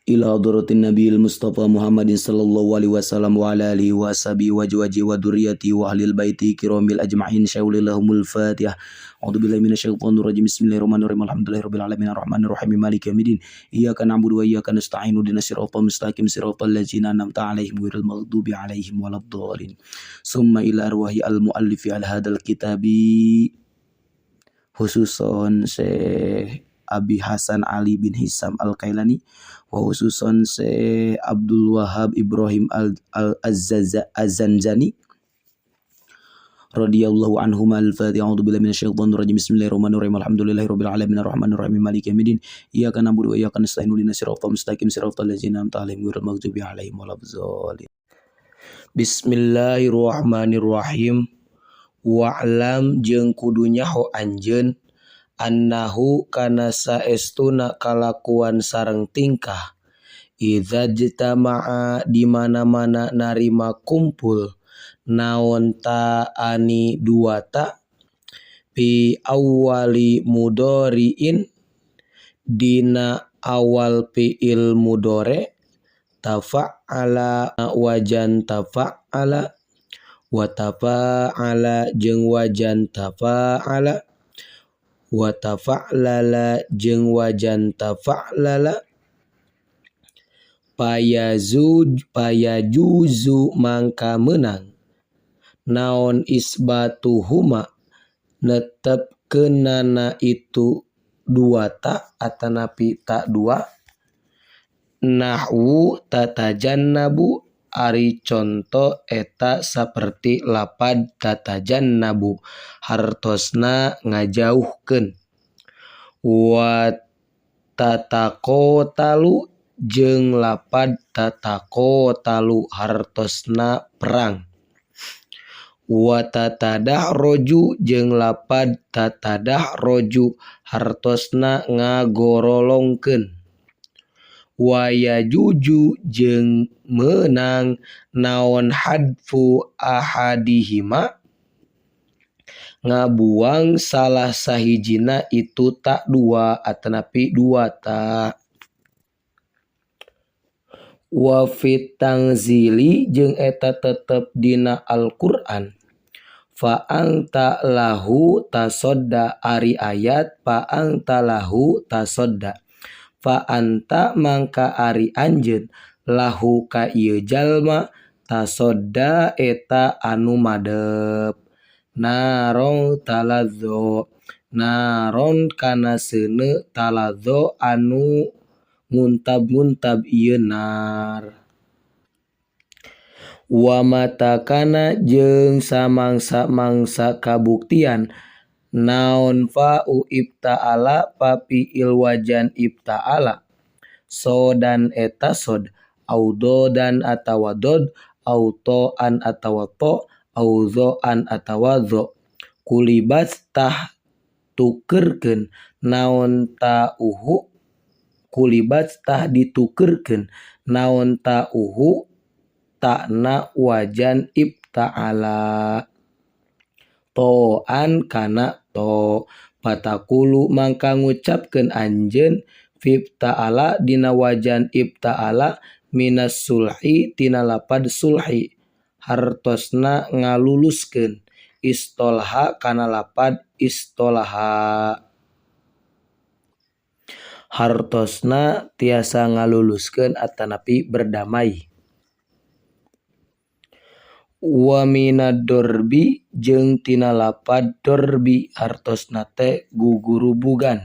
Ila hadratin Nabiyil Mustafa Muhammadin sallallahu alaihi wasallam wa ala alihi wa ashabihi wa azwajihi wa dzurriyyatihi wa ahlil baiti kiramil ajma'in syawlillahumul Fatihah. A'udzu billahi minasyaitonir rajim. Bismillahirrahmanirrahim. Alhamdulillahirabbil alamin arrahmanir rahim maliki yaumiddin. Iyyaka na'budu wa iyyaka nasta'in ihdinas siratal mustaqim siratal ladzina an'amta 'alaihim ghairil maghdubi 'alaihim waladdallin. Summa ila arwahi al muallifi al hadzal kitabi khususon Syekh Abi Hasan Ali bin Hisam Al-Kailani wa khususon Syekh Abdul Wahab Ibrahim Al-Azanzani radhiyallahu anhum. Al-Fatihah. A'udzu billahi minasyaitonir rajim. Bismillahirrahmanirrahim. Alhamdulillahirabbil alamin arrahmanir rahim maliki yaumiddin. Iyyaka na'budu wa iyyaka nasta'in ihdinas siratal mustaqim siratal ladzina an'amta 'alaihim ghairil maghdubi 'alaihim waladdallin. Bismillahirrahmanirrahim. Wa'lam jeung kudu nyaho anjeun annahu kana saestuna kalakuan sareng tingkah idza jtama'a di mana-mana narima kumpul naon ta'ani dua ta fi awwali mudhari'in dina awal fi'il mudhari tafa'ala wajan tafa'ala wa tafa'ala jeung wajan tafa'ala wa tafa'lala jeung wajan tafa'lala payajuzu mangka meunang naon isbatuhuma netepkeunana itu dua ta atanapi ta dua nahwu tatajannabu ari conto eta saperti lapad tatajannabu hartosna ngajauhkeun wa tataqatalu jeung lapad tataqatalu hartosna perang wa tatadahroju jeung lapad tatadahroju hartosna ngagorolongkeun wa yajuzu jeung meunang naon hadfu ahadihima ngabuang salah sahijina itu ta dua atanapi dua ta wa fit tangzili jeung eta tetep dina Al-Qur'an fa anta lahu tasodda ari ayat fa anta lahu tasodda fa anta mangka ari anjeun lahu ka ieu jalma tasodda eta anu madep naron talazzo naron kana seuneu talazzo anu nguntab-nguntab ieu nar wa matakana jeung samangsa-mangsa kabuktian naon fa'u ibta'ala fa fi'il wajan ibta'ala sodan eta sod au dodan atawa dod au to'an atawa to au zo'an atawa zo kulibat tah tukeurkeun naon ta'uhu kulibat tah ditukeurkeun naon ta'uhu ta'na wajan ibta'ala to'an kana to patakulu mangka ngucapkeun anjeun fibta'ala dina wajan ibta'ala minas sulhi tina lapad sulhi hartosna ngaluluskeun istolaha kana lapad istolaha hartosna tiasa ngaluluskeun atanapi berdamai wa minad dorbi jeung tina lapad dorbi hartosna teh gugurubugan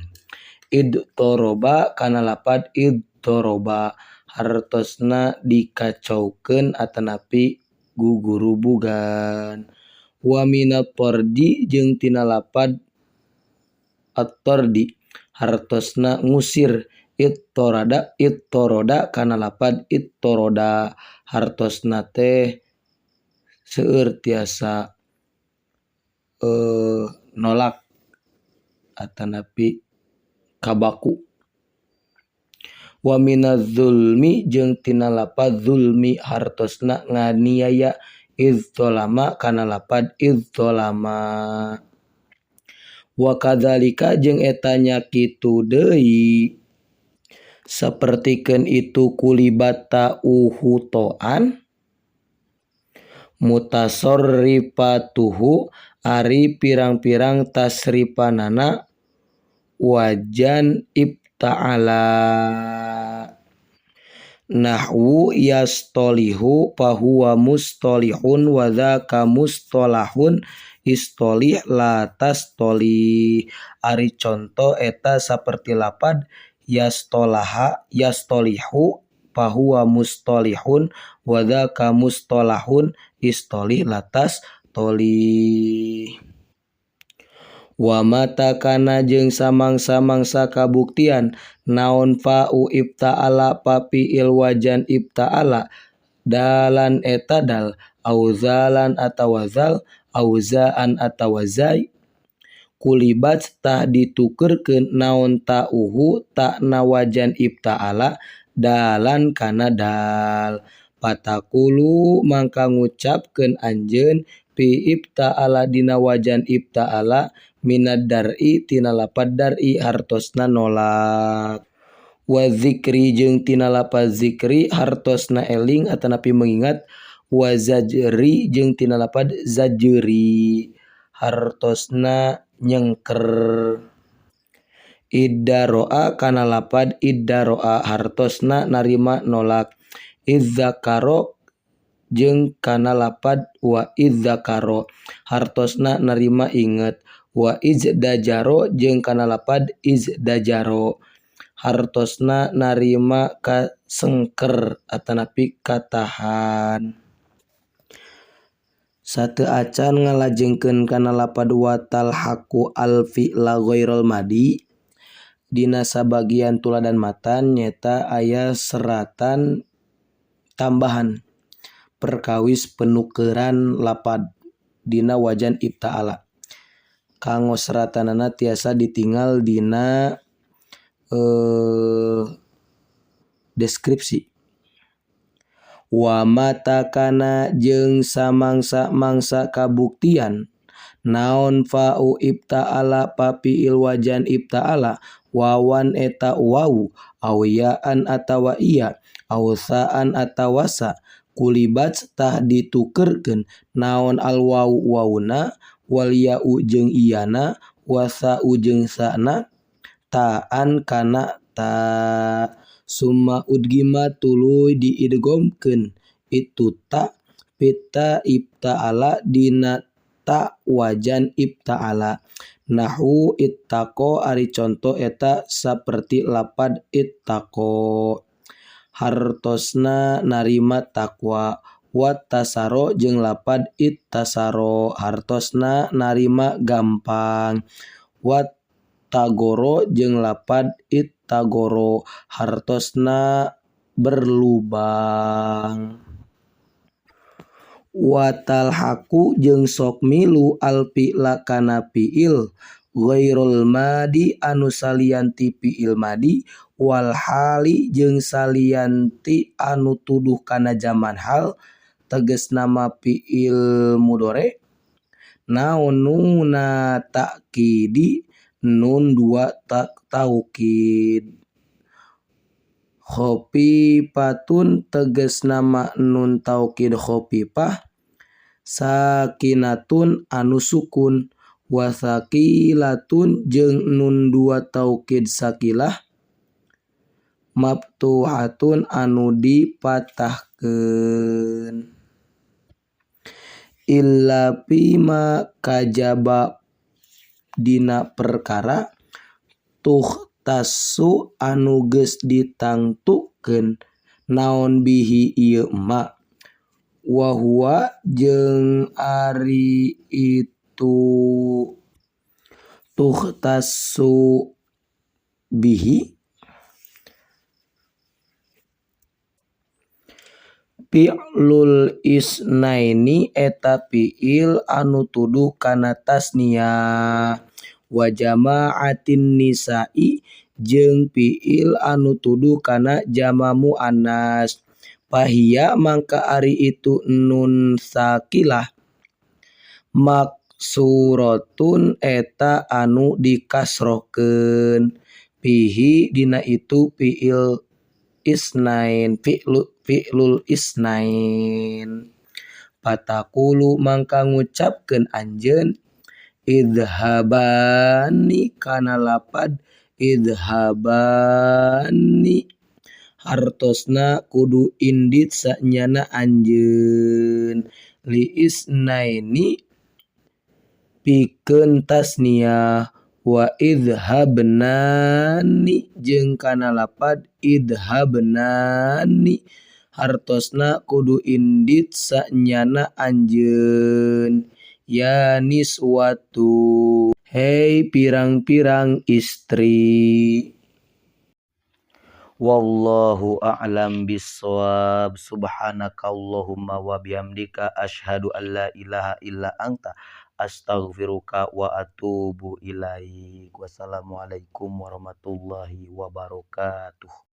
idtoroba kana lapad idtoroba hartosna dikacaukeun atanapi gugurubugan wa minat tordi jeung tina lapad at-tordi hartosna ngusir ittoroda ittoroda kana lapad ittoroda hartosna teh seueur tiasa nolak atanapi kabaku wa minaz zulmi jeung tina lapad zulmi hartosna nganiaya idzolama kana lapad idzolama wa kadzalika jeung eta nya kitu deui. Sapertikeun itu kulibat ta'uhu to'an mutasarrifatuhu ari pirang-pirang tasrifanana wajan ibta'ala. Nahwu yastolihu fahuwa mustolihun wa dzaka mustolahun istolih la tastolih. Ari conto eta saperti lapad yastolaha yastolihu fahuwa mustolihun wa dzaka mustolahun istolih la tastolih. Wa mata kana jeung samangsa-mangsa kabuktian naon fa'u ibta'ala papi'il wajan ibta'ala dalan eta dal au zalan atawa zal au za'an atawa zai kulibat tah ditukerkeun naon ta'uhu ta'na wajan ibta'ala dalan kana dal patakulu mangka ngucapkeun anjeun fi ibta'ala dina wajan ibta'ala minad dar'i tina lapad dar'i hartosna nolak wa zikri jeung tina lapad zikri hartosna eling atanapi mengingat wa zajri jeung tina lapad zajri hartosna nyengker iddaroa kana lapad iddaroa hartosna narima nolak idzakaro jeung kana lapad wa idzakaro hartosna narima inget wa izdajaro jeung kana lapad izdajaro hartosna narima kasengker atanapi katahan. Sateu acan ngalajengkeun kana lapad watal haku al fi'la ghairal madi dina sabagian tuladan matan nyeta aya seratan tambahan perkawis penukeran lapad dina wajan ibta'ala. Kanggo seratanana tiasa ditinggal dina deskripsi. Wa mata kana jeung samangsa-mangsa kabuktian naon fa'u ibta'ala papi'il wajan ibta'ala wawan eta wawu au ya'an atawa iya au sa'an atawa sa kulibat tah ditukerkeun naon al wawu wawuna wal ya'u jeung iyana wasa'u jeung sa'na ta'an kana ta summa udgima tuluy diidghamkeun itu ta pita ibta'ala dina ta wajan ibta'ala nahwu ittaqo ari conto eta saperti lapad ittaqo hartosna narima takwa wattasaro jeung lapad ittasaro hartosna narima gampang wattagoro jeung lapad ittagoro hartosna berlubang. Watalhaku jeung sok milu al fi'la kana fi'il ghairul madi anu salian ti fi'il madi wal hali jeung salian ti anu tuduh kana zaman hal tegasna mah fi'il mudhari naon nuna ta'kidi nun dua taukid khofifatun tegasna mah nun taukid khofifah sakinatun anu sukun wa sakilatun jeung nun dua taukid sakilah maftuhatun anu dipatahkeun illa fima kajaba dina perkara tuhtasu anu geus ditangtukeun naon bihi ieu ma wa huwa jeung ari itu tuhtasu bihi fi'lul isnaini eta fi'il anu tuduh kana tasniyah wa jama'atin nisa'i jeung fi'il anu tuduh kana jama muannas fahiya mangka ari itu nun sakilah maksuratun eta anu dikasrohkeun. Fihi dina itu fi'il isnain fi'lul isnain. Pataqulu mangka ngucapkeun anjeun idhabani kana lapad idhabani hartosna kudu indit sanyana anjeun li isnaini pikeun tasniyah wa idhabnani jeung kana lapad idhabnani hartosna kudu indit sanyana anjeun ya niswatu hei pirang-pirang istri. Wallahu a'lam bissawab. Subhanakallahumma wa bihamdika asyhadu an la ilaha illa anta astaghfiruka wa atubu ilaik. Wassalamualaikum warahmatullahi wabarakatuh.